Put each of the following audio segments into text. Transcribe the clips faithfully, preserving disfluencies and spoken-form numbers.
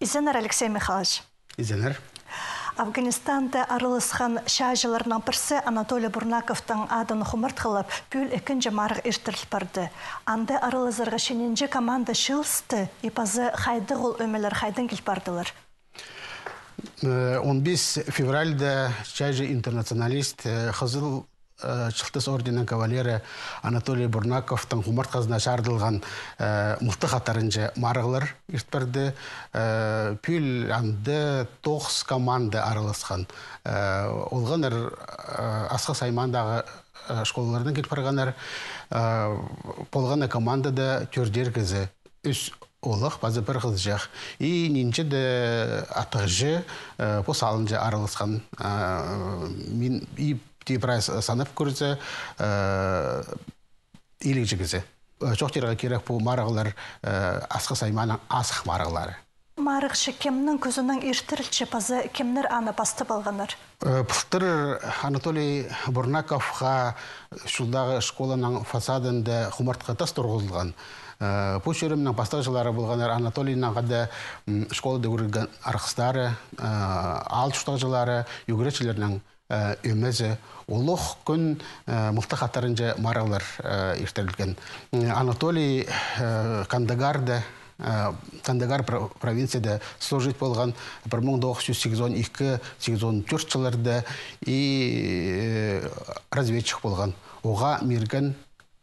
Изеннер, Алексей Михайлович. Изеннер. Афганистанда араласхан чааҷыларның пірсі Анатолий Бурнаковтың адын хумартхылап, пӱӱл ікінҷі марығ иртіріл парды. Анда аралазарға че нинҷе команда чыылысты, и паза хайдағ ол ӧмелер, хайдаң кил пардылар? Э, он бес февральда чааҷы-интернационалист, э, Хызыл э, Чылтыс орденінің кавалері Анатолий Бурнаковтың хумартхазына чарыдылған, э, мылтых хатарынҷа марығлар ирт парды. Э, пӱӱл анда тоғыс команда араласхан. Э, олғаннар, э, Асхыс аймаандағы, э, школалардаң кил парғаннар. Э, полған на командада тӧртер кізі. Ӱс оолах паза пір хызыҷах. И нинҷе дее атығҷы, э, пос алынҷа араласхан. Э, мин и тип прайзын санап кӧрзе, э, иліг чізе. Э, чоохтирға кирек, пу марығлар, э, Асхыс аймааның азых марығлары. Марығ че кемнің кӱзінең иртірілче, паза кемнер аны пастап алғаннар? Э, пылтыр Анатолий Бурнаковха чулдағы школаның фасадында хумартхы тас турғызылған. Э, пу чӧрімнің пастағҷылары полғаннар Анатолийнің хада, м, школада ӱгренген арғыстары, э, аал чуртағҷылары, ӱгретчілернің, э, ӧмезі. Улуғ кӱн, э, мылтых хатарынҷа марығлар, э, иртірілген. М, Анатолий, э, Кандагарда, э, Кандагар про-, провинцияда служить полған пір муң тоғыс чӱс сигізон ікі, сигізон тӧрт чылларда и, э, разведчик полған. Оға мирген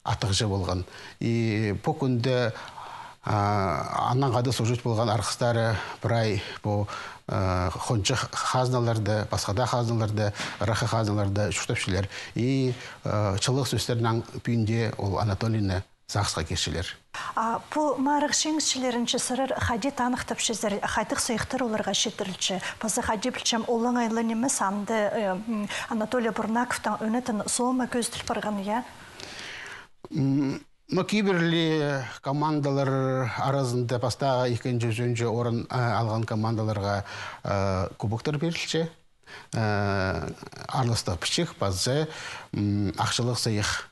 атығҷы полған. И пу кӱнде, а, анаң хада служить полған арғыстары прай пу, а, хонҷых хазналарда, пасха даа хазналарда, ыраххы хазналарда чуртапчалар. И, а, чылығ сӧстернең пӱӱнде ол Анатолийні сағысха кирчелер. А пу марығ чиңісчілерін че сірер хайди таныхтапчазар, хайдағ сыйыхтар оларға читірілче? Паза хайди пілчем, олаңай ла нимес анда, э, м, Анатолий Бурнаковтың ӧнетін сомы кӧзіділ парған, я? М, но кибірлі командалар аразында пастағы, ікінҷі, ӱзінҷі орын, э, алған командаларға, э, кубоктар пирілче. Э, араластығ пічік паза, м, ахчалығ сыйых.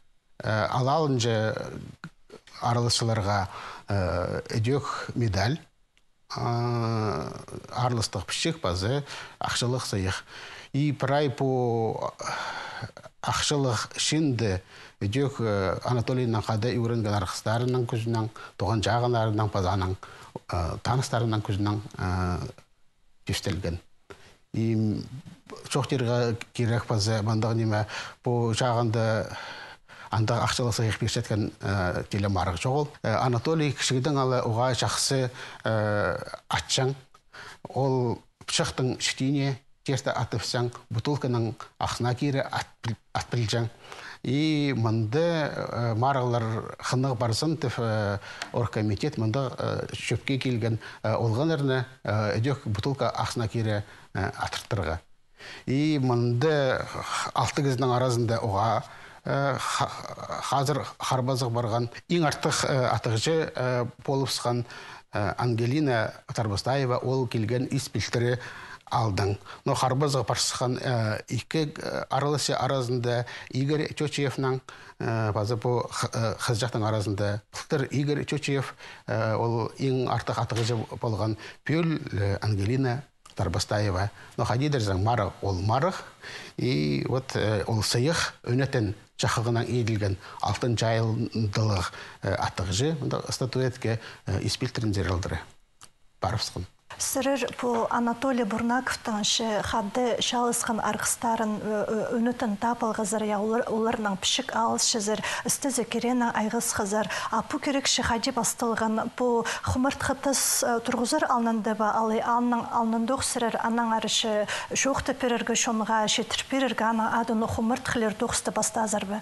Э, ал алынҷа араласчыларға, э, ідӧк медаль, а, араластығ пічік паза ахчалығ сыйых. И прай пу ахчалығ чыынды ідӧк, э, Анатолийнең хада ӱгренген арғыстарының кӱзінең, туған чағыннарының паза аның, э, таныстарының кӱзінең, э, тӧстелген. И, м, чоохтирға кирек паза мындағ ниме, пу чағында андағ ахчалығ сыйых пирчеткен, э, тілі марығ чоғыл. Э, Анатолий кічігдең ала уғаа чахсы, э, атчаң. Ол пычахтың читіне кирте атыпсаң, бутылканың ахсына кире ат піл-, ат пілҷең. И мында, э, марығлар хынығ парзын тіп, э, оргкомитет мында, э, чӧпке килген, э, олғаннарны, э, ідӧк бутылка ахсына кире, э, атыртырға. И мында алты кізінің аразында уғаа, э, ха-, хазыр харбазығ парған. Иң артых, э, атығҷы, э, полыбысхан, э, Ангелина Тарбастаева, ол килген ис пилтірі алдаң. Но харбазығ парысхан, э, ікі, э, араласчы аразында Игорь Чочиевнең, э, паза пу х-, э, хызыҷахтың аразында пылтыр Игорь Чочиев, э, ол иң артых атығҷы полған, пӱӱл, э, Ангелина Тарбастаева. Но хайди дирзең, марығ ол марығ. И вот, э, ол сыйых ӧнетін чахығынаң иділген алтын чайылдылығ, э, атығҷы, мында статуэтка, э, ис пилтірінзер алдыра парыбысхан. Сірер пу Анатолий Бурнаковтың че хада чааласхан арғыстарын, э, э, ӧнетін тап алғазар, я, олар, оларнаң пічік алысчазар, істезі киренең айғасхазар. А пу кирек че хайди пасталған, пу хумартхы тас, э, турғызар алнында ба, алай алның алнындох сірер аннаңар че чоохтап пирерге чонға, читір пирерге аның адын хумартхылир тоғысты пастазар ба?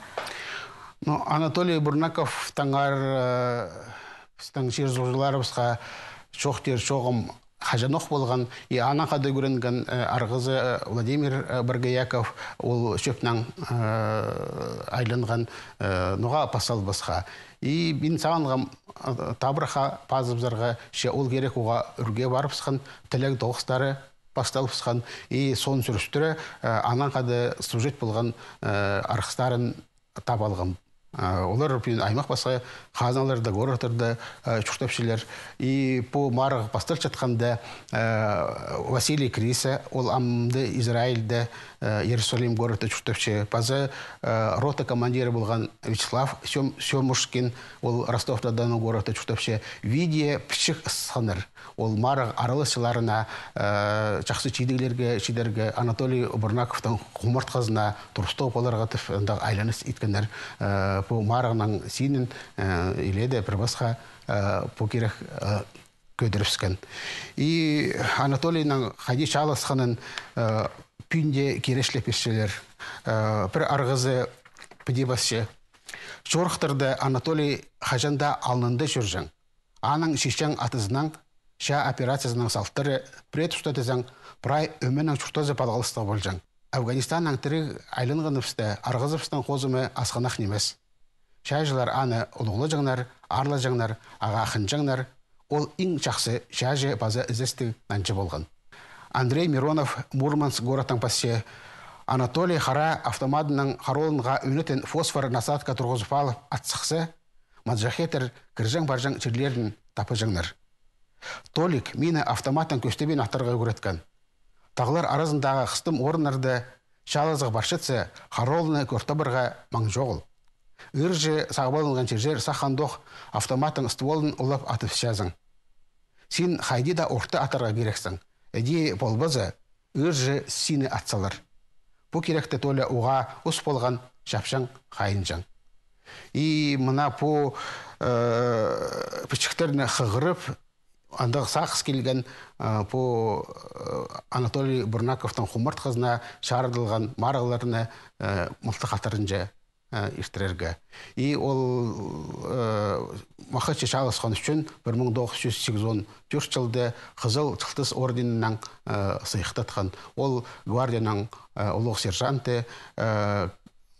Ну, Анатолий Бурнаковтаңар, э, пістің чир-суғҷыларыбысха чоохтир чоғым хаҷанох полған, и анаң хада ӱгренген, э, арғызы, э, Владимир, э, Боргояков, ол чӧпнең, э, айланған, э, ноға пасталбасха. И мин сағынғам, э, табырахха пазыбызарға, че ол кирек уғаа ӱрге парыбысхан, тілег тоғыстары пасталыбысхан, и соон сӱрістіре, э, анаң хада служить полған, э, арғыстарын тап алған Олар пӱӱн аймах пасха хазналарда, городтарда чуртапчалар. И пу марығ пасталчатханда, Василий Криса, ол амды Израильде, Иерусалим городта чуртапча. Паза рота командирі полған Вячеслав Сём-, Сёмушкин, ол Ростов-на-Дону городта чуртапча. Видео пічік ысханнар. Ол марығ араласчыларына, э, чахсы чидіглерге чидерге, Анатолий Бурнаковтың хумартхызына турыстығ поларға тіп, андағ айланыс иткеннер. Э, пу марығның синін, э, иледе пір пасха, э, пу кирек, э, кӧдірібіскен. И Анатолийның хайди чааласханын, э, пӱӱн дее киречлеп пирчелер. Э, пір арғызы піди пасча. Чорыхтарда Анатолий хаҷан даа алнында чӧрҷең. Аның чиҷең атызынаң, чаа операциязының салтары, пірее туста тізең, прай ӧменең чуртазы палғалыстығ полҷаң. Афганистаннаң тіріг айланғаныбыста арғызыбыстың хозымы асхынах нимес. Чааҷылар аны улуғлаҷаңнар, аарлаҷаңнар, ағаа хынҷаңнар. Ол иң чахсы чааҷы паза ізестіг нанҷы полған. Андрей Миронов Мурманск городтаң пасча. Анатолий хараа автоматынаң харолынға ӧнетін фосфор насадка турғызып алып ат сыхса, маджахеттер кірҷең-парҷаң чирлерін таппаҷаңнар. Толик мині автоматтаң кӧстебин аттарға ӱгреткен. Тағлар аразындағы хыстым орыннарда чаалазығ парчатса, харолыны кӧр табарға маң чоғыл. Ыырҷы сағып алынған чирҷер сах андох автоматтың стволын улап атыбысчазың. Син хайди даа орта аттарға кирексің. Іди полбаза, ыырҷы сині ат салар. Пу киректе Толя уғаа ус полған, чапчаң, хайынҷаң. И мына пу, э, пічіктерні хығырып, андағ сағыс килген, э, пу, э, Анатолий Бурнаковтың хумартхызына чарыдылған марығларны, э, мылтых хатырынҷа э, иртірерге. И ол, э, махачы чааласхан ӱчӱн пір муң тоғыс чӱс сигізон тӧрт чылда Хызыл Чылтыс орденінаң, э, сыйыхтатхан. Ол гвардияның, э, улуғ сержанты, э,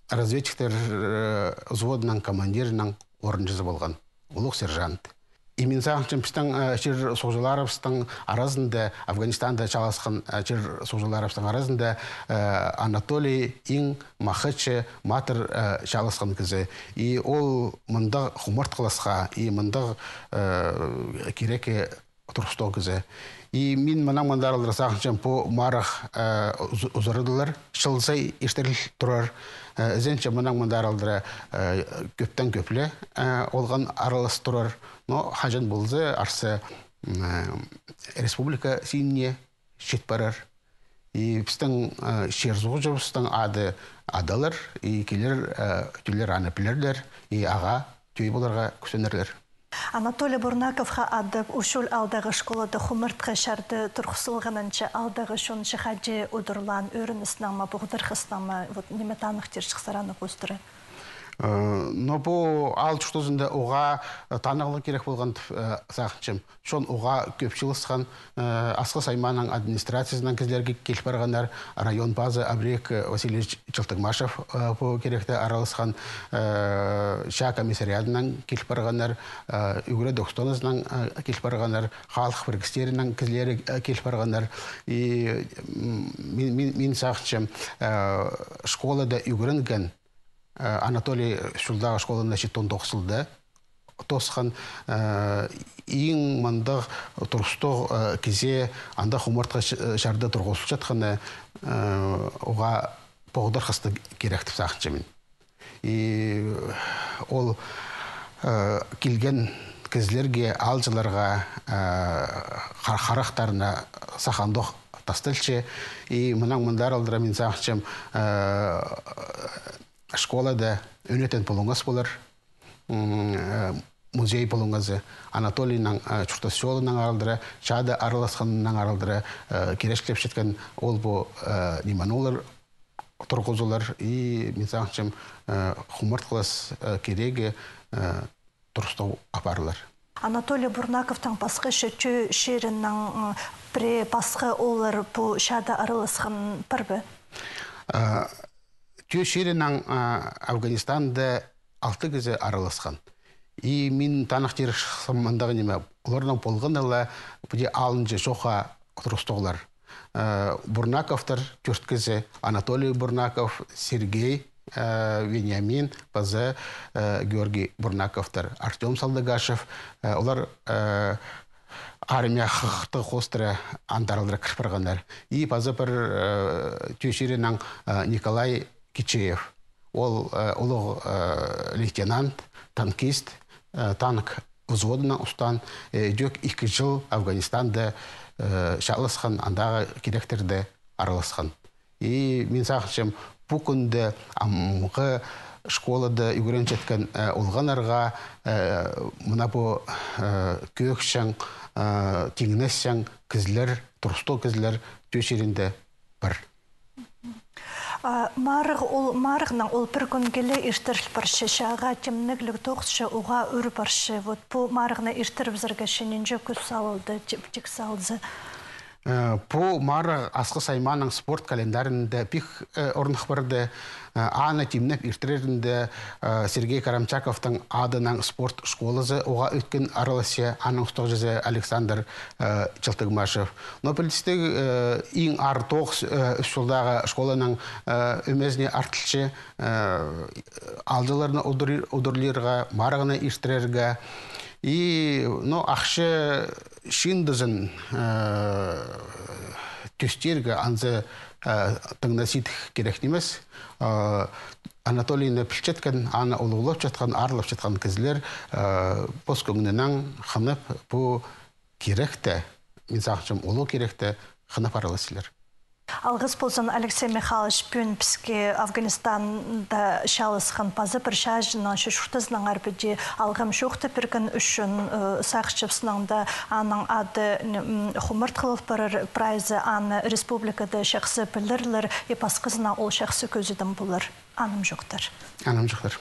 разведчиктер, э, взводының командирінің орынҷызы полған. Улуғ сержант. И мин сағынчам, пістің, э, чир-суғҷыларыбыстың аразында, Афганистанда чааласхан, э, чир-суғҷыларыбыстың аразында, э, Анатолий иң махачы, матыр, э, чааласхан кізі. И ол мындағ хумартхыласха, и мындағ, э, кирекке турыстығ кізі. И мин мынаң мындар алар сағынчам, пу марығ, э, уз-, узарадылар, чыл сай иртіріл турар. Э, ізенчем, мынаң мындар алар, э, кӧптең кӧпле, э, олған аралас турар. Но хаҷан полза, арса, м, э, республика синіне чит парар. И пістің, э, чир-суғҷыбыстың ады адалар, и килер, э, тӧллер аны пілерлер, и ағаа тӧӧй поларға кӱстенерлер. Анатолий Бурнаковха адап, Усть-Чуль аалдағы школада хумартхы чарды турғызылғанынҷа, аалдағы чон чи хайди удурлаан, ӧріністіг ме, поғдархыстығ ма, вот, ниме таныхтирҷых сірерні хоостыра? Э, но пу аал чуртазында уғаа, э, таныхтығ кирек полған тіп, э, сағынчам. Чон уғаа кӧп чыылысхан, э, Асхыс аймааның администрациязынаң кізілер кил парғаннар, район пазы Абрек, э, Васильевич Чылтыгмашев, э, пу киректе араласхан, э, чаа комиссариадынаң кил парғаннар, э, ӱгредіг устазынаң, э, кил парғаннар, халых пірігістерінің кізілері, э, кил парғаннар. И, м, мин, мин, мин сағынчам, э, школада ӱгренген, э, Анатолий Усть-Чулдағы школаны читон тоғыс чылда тоосхан, э, иң мындағ турыстығ, э, кізее, андағ хумартхы ч-, э, чарды турғызылчатханы, э, уғаа поғдархастығ кирек тіп сағынчам мин. И ол, э, килген кізілерге, аалҷыларға, э, хар-, харахтарына сах андох тасталча. И мынаң мындар алдыра мин сағынчам, э, школада ӧнетін пулуңас полар, м, э, музей пулуңазы, Анатолийның, э, чуртас чолынаң аралдыра, чаада араласханынаң аралдыра, э, киречлепчеткен ол пу, э, нимені олар турғызылар, и мин сағынчам, э, хумартхылас, э, кирегі, э, турыстығ апарылар. Анатолий Бурнаковтаң пасха чӧ-, тӧӧ чирінең, м, пірее пасха ооллар пу чаада араласхан пар ба? Э, тӧӧ чирінең, э, Афганистанда алты кізі араласхан. И мин таныхтирчам мындағ ниме, оларның полғаны ла піди алынҷа чоохха турыстығлар. Э, Бурнаковтар тӧрт кізі: Анатолий Бурнаков, Сергей, э, Вениамин, паза, э, Георгий Бурнаковтар, Артём Салдыгашев, э, олар, э, армия хыхты хоостыра андар алар кір парғаннар. И паза пір, э, тӧӧ чирінең, э, Николай Кичеев. Ол, э, улуғ, э, лейтенант, танкист, э, танк взводына устаан, э, ідӧк ікі чыл Афганистанда, э, чааласхан, андағы киректерде араласхан. И мин сағынчам, пу кӱнде амғы школада ӱгренчеткен, э, олғаннарға, э, мына пу, э, кӧӧкчең, э, тиңнесчең кізілер, турыстығ кізілер тӧӧ чирінде пар. А, марығ ол, марығнаң ол пір кӱн киле иртіріл парча, чааға тимнігліг тоғысча, уғаа ӱр парча. Вот пу марығны иртірібізерге че нинҷе кӱс салылды, тик, тик салза. Э, пу марығ Асхыс аймааның спорт календарында пик, э, орных парды. Э, аны тимнеп иртірерінде, э, Сергей Карамчаковтың адынаң спорт школазы уғаа ӧткін араласча, аның устағҷызы Александр, э, Чылтыгмашев. Но пілдістіг, э, иң аар тоғыс, э, ӱс чолдағы школаның, э, ӧмезіне артылча, э, аалҷыларны удур-, удурлирға, марығны иртірерге. И, ну, ахча чыындызын, э, тӧстирге анзы, э, тың на сидік кирек нимес. Э, Анатолийні пілчеткен, аны улуғлапчатхан, аарлапчатхан кізілер, э, пос кӧңнінең хынып, пу киректі, мин сағынчам, улуғ киректі хынып араласчалар. Алғыс ползын, Алексей Михайлович, пӱӱн піске Афганистанда чааласхан паза пір чааҷының чуртазынаң арбиди алғым чоохтап пирген ӱчӱн, э, сағынчабыс, сыннаң даа аның ады, м, хумартхылал парар, прайзы аны республикада чахсы пілерлер, и пасхазына ол чахсы кӧзідім полар. Анымҷохтар. Анымҷохтар.